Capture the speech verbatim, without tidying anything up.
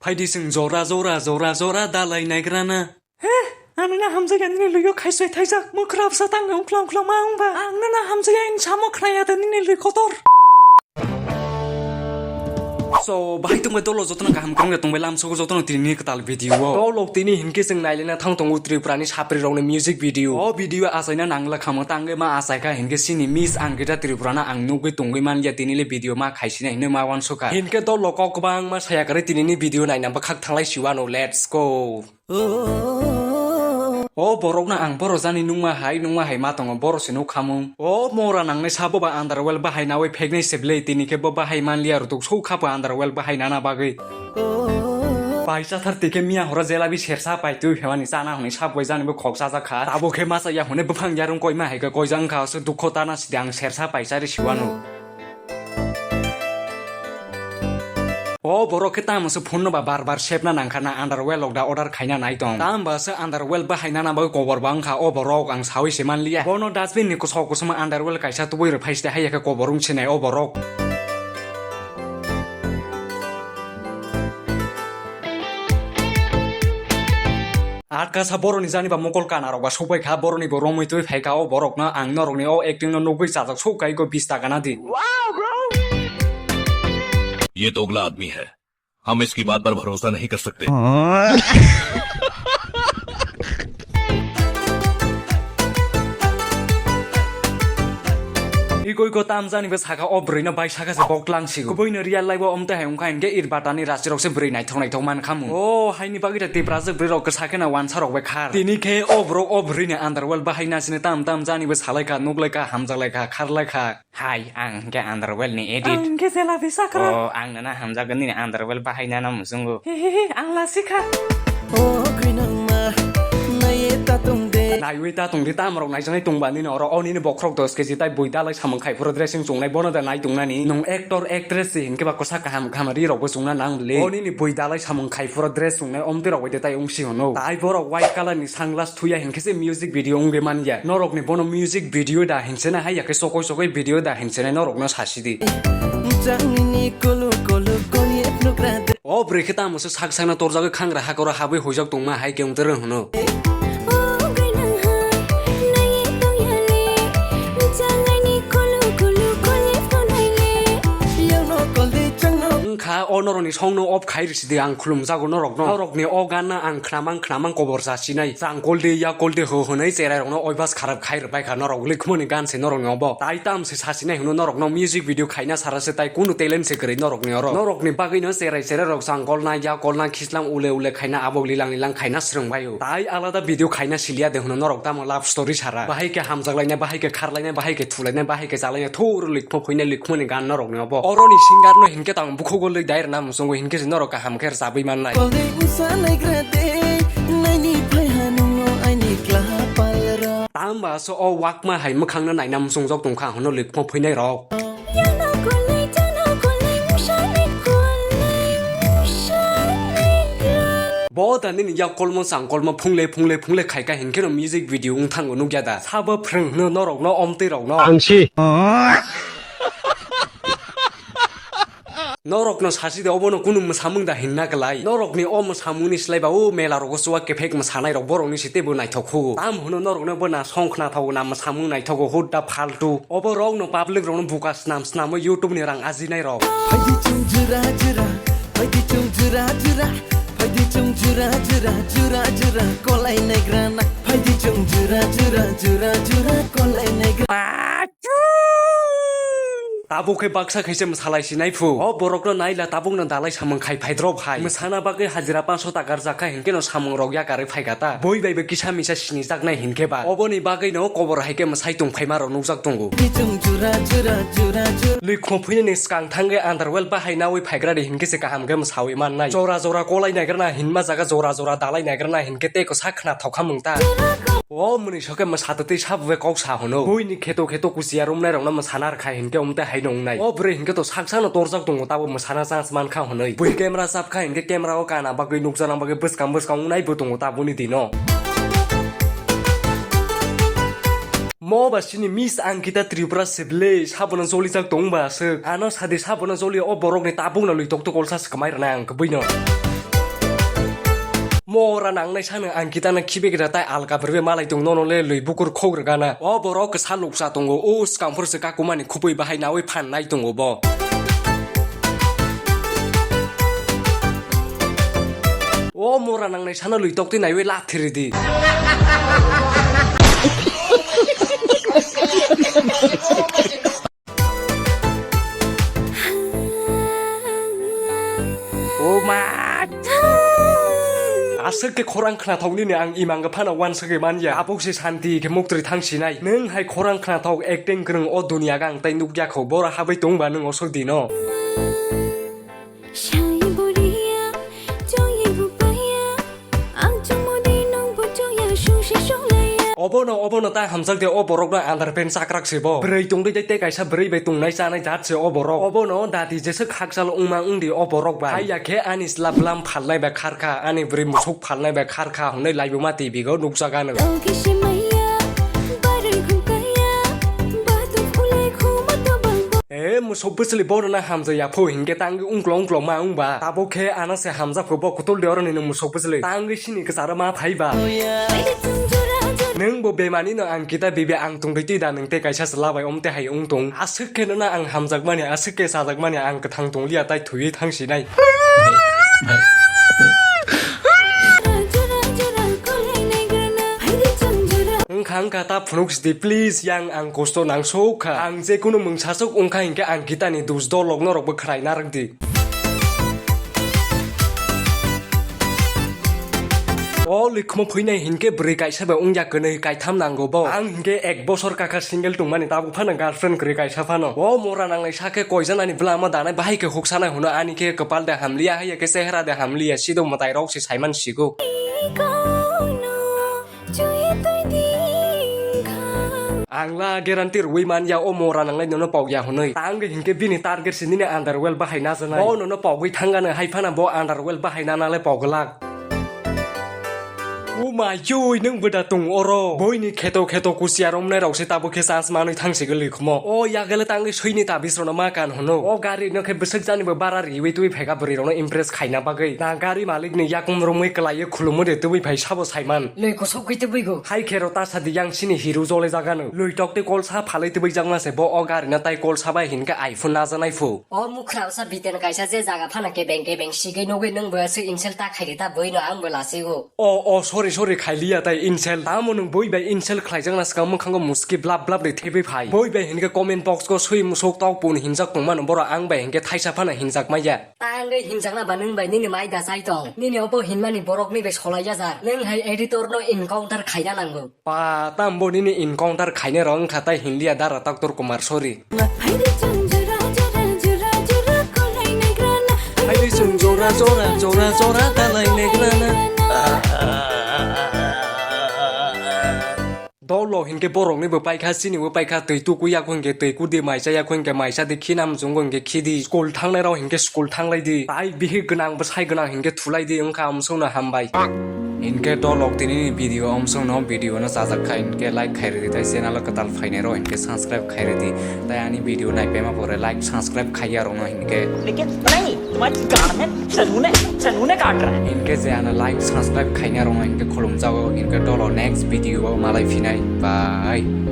Phaidi chwng jora jora jora jora dalai naigrana. He, ang nana hamjakya nini luyo khaisoi thaijak, mwkhrap sa tang wngkhlong khlong ma wngba. Ang nana hamjakya, ang samo khnaya da nini lui kotor. So, bahai tongbai dolo jotono kaham kwrwngya tongbai lamsogo jotono tini ni kwtal video o. Dolok tini hinkhe chwng nailena thang tongo Tripura ni sapri rokni music video. O video achaina nangla khamung tangwi ma achaikha hinkhe chini Miss Angita Tripura no ang nugwi tongwi manya tini le video ma khaisina hinwi ma wansukha. Hinkhe dolok kok kwbangma saya kwrwi tini ni video naina bwkhak thanglai siwano. Let's go. O borokno ang boro jani nungma hai, nungma hai ma tongo, boro se nuk khamung. O mora nangnai sabo ba underwear bahai nawi pheknai se bwle, tini khe bo bahai manliya rutuk sou kha bo underwear bahai nana bagwi. Paisa thar twi khe miya horo jelabi sersa pai twi phemani chana hwnwi sabo bai jani bo khok chajak kha. Abo khe masa ya hwnwi buphang yarung koima hai khe koijak wngkha, aswk dukho tana sidi ang sersa pai chari siwano. O borok khe tamo se phone no ba bar bar sepna nangkha na underwear lok da order khaina nai tong. Tamo ba se underwear bahai nana bagwi kobor ba wngkha o borok ang sawi se manliya. Bono dustbin ni kosok kosoma underwear kaisa tubui rw phaiste hai khe kobor wng sinai o borok. Atkasa boroni jani ba mokol kana rok ba sokbai kha, boroni bo romwi twi phai kha o borok no, ang norok ni o acting no nugwi chajak sok kai go bis taka na di. ये दोगला आदमी है, हम इसकी बात पर भरोसा नहीं कर सकते। Iko iko tam jani bw sakha o bwrwi no bai sakha se bok lang sigo. Kubui no real life o omte hai wngkha hinkhe ir batani rasi rok se bwrwi naithok naithok man khamu. O haini bagwi ta Tiprajwk bwrwi rok kwsa khe na wansa rok bai khar. Tini khe o borok o bwrwi ni underwear bahai na sini tam tam jani bw salai kha, nuk lai kha, hamjak lai kha, khar lai kha. Hai, ang hinkhe underwear ni edit. Ang hinkhe jelabi sakra. O, ang nana hamjak nini underwear bahai nana muchungo. He he he, ang lasi kha. O kwinangma, naiwi ta tong de. Naiwi ta tong de, tamrok naijaknai tongba nini oro, o nini bokhorok dos kg tai bui dalai samung khai phuru dressing chungnai, bono da nai tongnani. Nwng actor, actress se hinkhe ba kwsa kaham kaham ri rokbo chungna nang le. O nini bui dalai samung khai phuru dress chungnai, omtwi rok bai de tai wngsi hwno. Tai borok white color ni sunglass thuya hinkhe se music video wngwi manya. Norok ni bono music video da hinsena hai ya khe chokoi chokoi video da hinsena norok no sasi di. Changni kulu kulu koyet nukra de. O bwrwi khe tamo se sak sakno torjagwi khangra hakoro habwi huijak tongma hai khe wngtwrwng hwno. O gainang hai, nai tong ya le, changni kulu kulu koyet ko nai le. Yano kol de changno. Wngkha o norok ni song no off khai rwsidi ang khulumjago norok no. Norok ni o gan no ang khnamang khnamang kobor jasinai. Chang kol de ya kol de ho hwnwi cherai rok no oibas kharap khai rwbai kha norok. Likhmoni gan se norok ni obo. Tai tam se sasinai hwno norok no music video khaina sara se tai kunu talent se kwrwi norok ni oro. Norok ni bagwi no cherai cherai rok chang kol na ya kol na khislam ule ule khaina abok lilang lilang khaina swrwng bai o. Tai alada video khaina siliya de hwno norok tamo love story sara. Bahai khe hamjak lainai, bahai khe khar lainai, bahai khe thulainai, bahai khe chalainai, thur likhmo phuinai likhmoni gan norok ni obo. Oro ni singer no hinkhe tamo bukhugo lwi dai rwna muchungo hinkhe se norok kaham khe rwchabwi mannai. Kol de usa naigra de, naini phai ha nungo aini klaha palra. Tamo ba so o wakma hai mwkhang no naina muchungjak tongkha hwno likhmo phuinai rok. Yano kolai, jano kolai, musani kolai, musani kolai. Bo da nini yak kolmo chang kolmo phungle phungle phungle khaika hinkhe no music video wng thango nukya da. Sabo phrwng hwno norok no omtwi rok no. Ang si. Norok no sasi de obo no kunu mwsamung da hinna kwlai. Norok ni o mwsamung ni slai ba o mela rogo chuwa kephek mwsanai rok borok ni se teibo naithok khugo. Tamo hwno norok no bo na song khna thago na mwsamung naithogo hut da faltu. Obo rok no public rok no buka snam snam o YouTube ni rang ajinai rok. Phaidi chwng jwra jwra, phaidi chwng jwra jwra, phaidi chwng jwra jwra, jwra jwra, kolai naigrana. Phaidi chwng jwra jwra, jwra jwra, kolai naigrana. Tabuk khe baksa khaise mwsalai sinai phu. O borok no naila tabuk no dalai samung khai phai drop hai. Mwsana bagwi hajira panso takar jakha hinkhe no samung rok yakarwi phaikha ta. Boi bai bo kisa misa sinijaknai hinkhe ba. Oboni bagwi no kobor hai khe mwsai tong phaima rok nukjak tongo. Bichung jura jura jura jura. Likhmo phuinani swkang thangwi underwear bahai nawi phaigrani hinkhe se kaham khe mwsawi mannai. Jora jora kolai naigrana hinma jaga jora jora dalai naigrana hinkhe tei kwsa khna thokha mung ta. O mwnwi sokhe mwsatwi twi sabo bai kok sa hwno. Buini kheto kheto kuchiya romnai rokno mwsana rwkha hinkhe omte haino wngnai. O bwrwi hinkhe to sak sakno torjak tongo tabo mwsana chance mankha hwnwi. Bui camera chapkha hinkhe camera o kana bagwi nukjana bagwi bwskang bwskang wngnai bo tongo taboni dino. Mo ba sini Miss Angita Tripura se bwle sabono jolijak tong ba aswk. Ano sadi sabono joli o borokni tabukno lwi tokto kolsa swkmai rwnai ang kwbwino. Mora nangnai sano ang kitana khibe gira tai alka berbe malai tong nono le lui bukur khok rwgana. O borok kwsa luksa tongo, o swkang phuru se kakumani khupui bahai nawi phan nai tongo bo. O mora nangnai sano lui tok twi naiwi lathi ridi. O ma! Aswk khe khorang khnathok nini ang imang phano uansugwi manya. Tabuk se santi khe muktwi thang sinai. Nwng hai khorang khnathok acting kwrwng o dunia gang tei nukya kho. Boro habwi tongba nwng osok dino. Obono, obono ta hamjak de, o borok no underpant chakrak se bo. Bwrwi tongdwi de, tei kaisa bwrwi bai tongnai chanai jat se o borok. Obono dati jeswk hakchal wngma wngdi o borok bai. Haiya khe ani chwla bwlam phalnai bai kharkha, ani bwrwi musuk phalnai bai kharkha hwnwi laibuma T V o nukjagano. E, musuk bwchwlwi bono na hamjaya phu hinkhe tangwi ungklong ungklong ma wngba. Tabuk khe ano se hamjak phu bo kutul de oro nini musuk bwchwlwi. Tangwi sini kwcharo ma phaiba. Nwng bo bemani no ang kita bibi ang tongtwi twi da nwng tei kaisa chwla bai omte hai wng tong. Aswk khe no na ang hamjakmani, aswk khe chajakmani ang kwthang tongliya tai thwiwi thang sinai. Wngkha wngkha ta phunuk sidi, please, yang ang kosto nangsuk kha. Ang je kunu mungsasuk wngkha hinkhe ang kitani dus dolok norok bo khwrai narwk di. O likhumo phuinai hinkhe bwrwi kaisa bai wngya kwnwi kaitham nango bo. Ang hinkhe ek bosor kakha single tongmani tabuk phano girlfriend kwrwi kaisa phano. O mora nangnai sakhe koijanani bwlamo danai bahai khe huksanai hwno ani khe kwpal de hamliya haiya khe chehra de hamliya sido mwtai rok se saiman sigo. Ang la guarantee rwui man ya o mora nangnai nono pok ya hwnwi. Tang hinkhe bini target se nini underwear bahai najanai. Bo nono pogwi thangano hai phano bo underwear bahai nanale poglak. O ma yui nwng bwda tong oro. Boini kheto kheto kusiya romnai rok se tabuk khe chance manwi thang sigwi lwikhumo. O yagele tangwi swini tabis rono ma kan hwno. O gari no khe bwswk jani bo bara riwi twi phaika bwrwi rokno impress khaina bagwi. Na gari malik ni yakum romwi kwlaiwi khulumwi de twi phai sabo saiman. Lwi kusuk kwi twi go. Hai khe ro ta sadi yang sini hiru jole jagano. Lwi tok tei kol sa phalwi twi jakma se bo o gari no tai kol sa bai hinkhe iPhone najanai phu. O mukhra usa biten kaisa je jaga phano kebeng kebeng sigwi nugwi nwng bo aswk insult ta khaidi ta bwino ang bo lasigo. O, o, sorry, sorry, khailiya tai insult. Tamo nwng boi bai insult khlaijakna swkang mwkhango muski blap blap de thebwi phai. Boi bai hinkhe comment box go sui musuk tok pun hinjak tongmano borok ang bai hinkhe thaisa phano hinjak maya. Tangwi hinjakna ba nwng bai nini mai da chai tong. Nini obo hinmani borok ni bai solai ya jar. Nwng hai editor no encounter khaina nango. Pa, tambo nini encounter khainai rok wngkha tai hinliya dara Doctor Kumar, sorry. Haile chwng jora jora, jora jora kalai negrana. Dolo hinkhe borokni bo paikha, chini bo paikha, twi tukui yakho hinkhe twi kudi, maisa yakho hinkhe maisa di, khina muchungo hinkhe khidi, school thangnai rok hinkhe school thanglai di, tai bihik gwnang bwsai gwnang hinkhe thulai di, wngkha amsongno hambai. Hinkhe dolok tini ni video omsong no video no chajak kha hinkhe like khai rwdi tai channel o kwtal phainai rok hinkhe subscribe khai rwdi tai ani video nai pema pore like subscribe khaiya rok no hinkhe. लेकिन नहीं, तुम्हारी गांड में सनूने, सनूने काट रहा है। Hinkhe je ano like subscribe khaina rok no hinkhe khulumjago hinkhe dolok next video o malai phinai bye.